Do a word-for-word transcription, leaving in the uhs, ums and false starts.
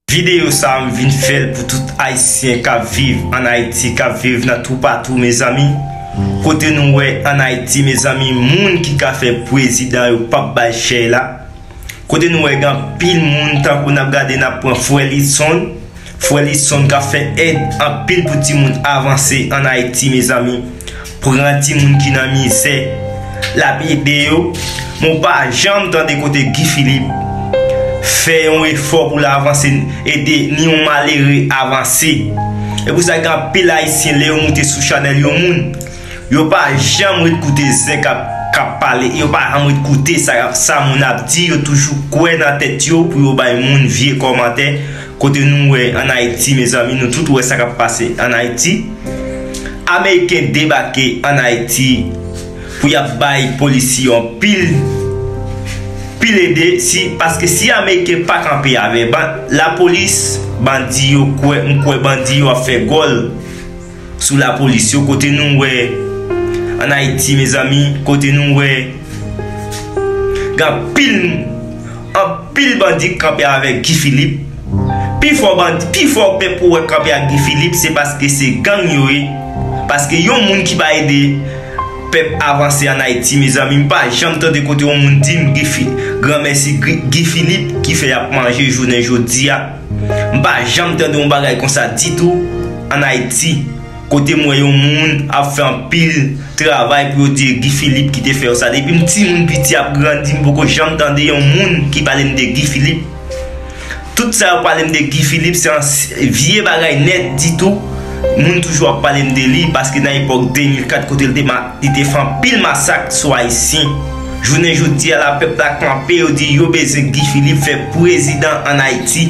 Videyo sa a, m vin fè l pou tout Ayisyen k ap viv ann Ayiti, k ap viv nan toupatou, mezanmi. Kote nou wè ann Ayiti, mezanmi, moun ki ka fè prezidan yo p ap bay chè la. Kote nou wè gen anpil moun, tankou n ap gade, n ap pran Frè Lidson. Frè Lidson ka fè èd anpil pou timoun avanse ann Ayiti, mezanmi. Pran timoun ki nan mizè, l ap ede yo. Men w pa janm tande kote Guy Philippe fè yon efò pou l avanse, ede ni yon malere avanse. E pou sa, gen anpil Ayisyen, lè yo moute sou chanèl yon moun, yo pa janm ret koute zen k ap, k ap pale, yo pa janm ret koute sa, sa moun ap di, yo toujou kwè nan tèt yo pou yo bay moun vye kòmantè. Kote nou wè ann Ayiti, mezanmi, nou tout wè sa k ap pase ann Ayiti. Ameriken debake ann Ayiti pou y ap bay polis yo anpil, pil ede, si, paske si Ameriken pa kanpe avè ban-, lapolis, bandi yo kwè, m kwè bandi yo ap fè gòl sou lapolis yo. Kote nou wè ann Ayiti, mezanmi, kote nou wè gen anpil, anpil bandi k kanpe avèk Guy Philippe. Pi fò bandi, pi fò pèp ou wè kanpe ak Guy Philippe, se paske se gang yo ye. Paske yon moun ki pa ede pèp avanse ann Ayiti, mezanmi, m pa janm tande kote yon moun di m Guy Fi-, granmèsi Guy, Guy Philippe ki fè y ap manje jounen jodi a. M pa janm tande yon bagay konsa ditou ann Ayiti. Kote m wè yon moun ap fè anpil travay pou yo di e Guy Philippe ki te fè yo sa. Depi m timoun piti ap grandi, m poko janm tande yon moun ki pale m de Guy Philippe. Tout sa yo pale m de Guy Philippe, se yon s-, vye bagay nèt ditou. Moun toujou ap pale m de li, paske nan epòk de mil kat, kote l te ma-, li te fè anpil masak sou Ayisyen. Jounen jodi a la, pèp la kanpe, yo di yo bezwen Guy Philippe fè prezidan ann Ayiti.